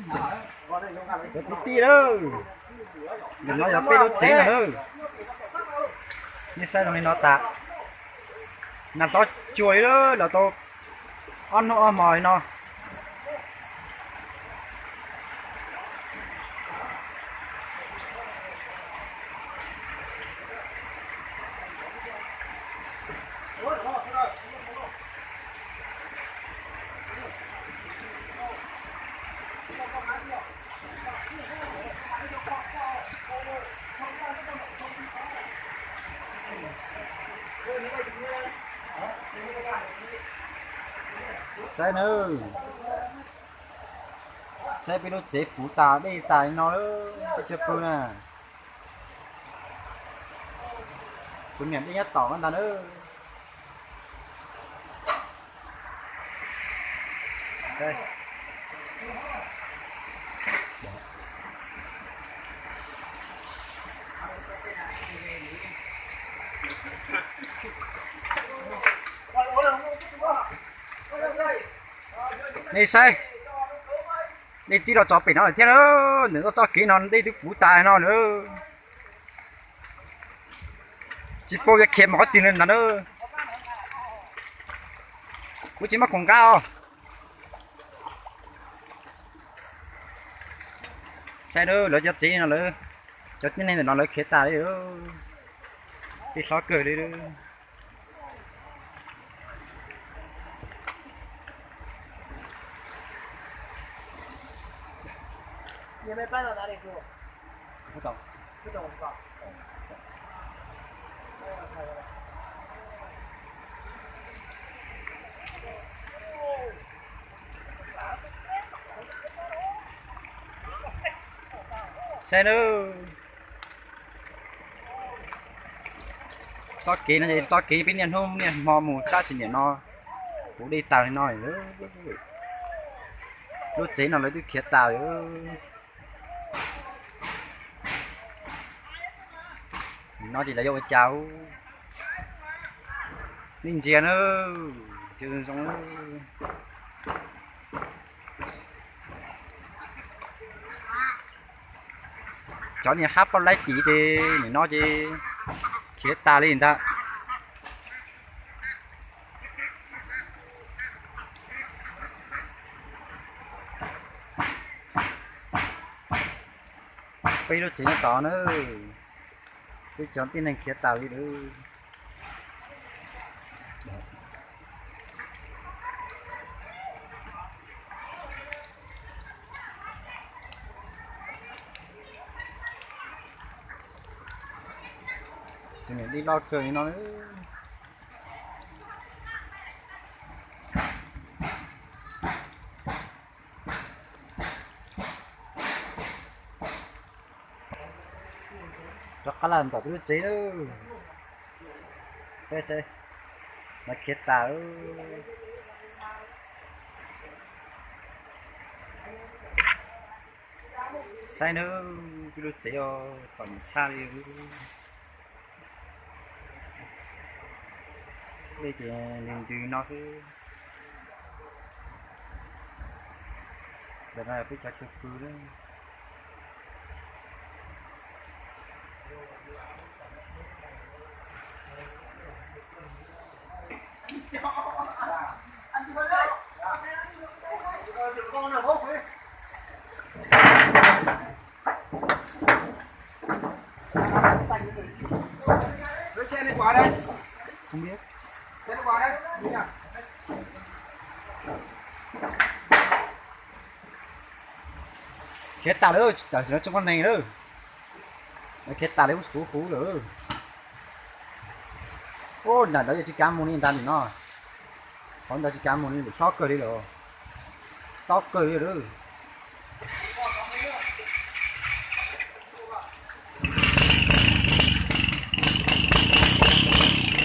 Cov kwv tij lawm, ntawm no yog peb lub tsev no lawm. Nej saib zoo li no tas, nag hlob cuag li lawm, los tau ob hnub ob hmo li no. Saib nawb, saib peb lub tsev puv tas dej tas li no, peb tsis pw na. Kuv niam dej nyob tom ko ntag nawb. Nej saib, dej twb los txog pem no lawm thiab na, ntawm txoj kev no dej twb puv tas no lawm. Tsis paub yuav khiav mus qhov twg ntag na. Kuv tsis muaj khoom nqa os. Saib lawv cov tsev no lawm, cov tib neeg ntawm no lawv khiav tas li, peb hlob kawg li. Saib nawb, txoj kev no ces txoj kev peb niaj hnub niaj hmo mus tab sis nim no puv dej tas li no. Lub tsev no lawv twb khiav tas lawm. Nim no ces lawv yuav ua cas? Nej ntsia nawb, zoo zoo. Cov niag hab poj laib tid ces nim no ces khiav tas li ntag. Peb lub tsev nyob tod na, peb cov tib neeg khiav tas li lawm. Tus niam dej loj kawg li no. Rov qab los ntom peb lub tsev lawm. Saib saib, lawv khiav tas lawm. Saib nawb, peb lub tsev os, txom nyem tshaj li. Dej ces nws ntws no xwb. Ntawm no yog peb cov chaw pw na. Khiav tas lawm, tsis muaj neeg lawm. Khiav tas li huv huv lawm. Ub, nram ntawd yog tsis kav mus li ntag nim no. Qhov ntawd tsis kav mus li, hlob kawg li lawm. Tob kawg li lawm.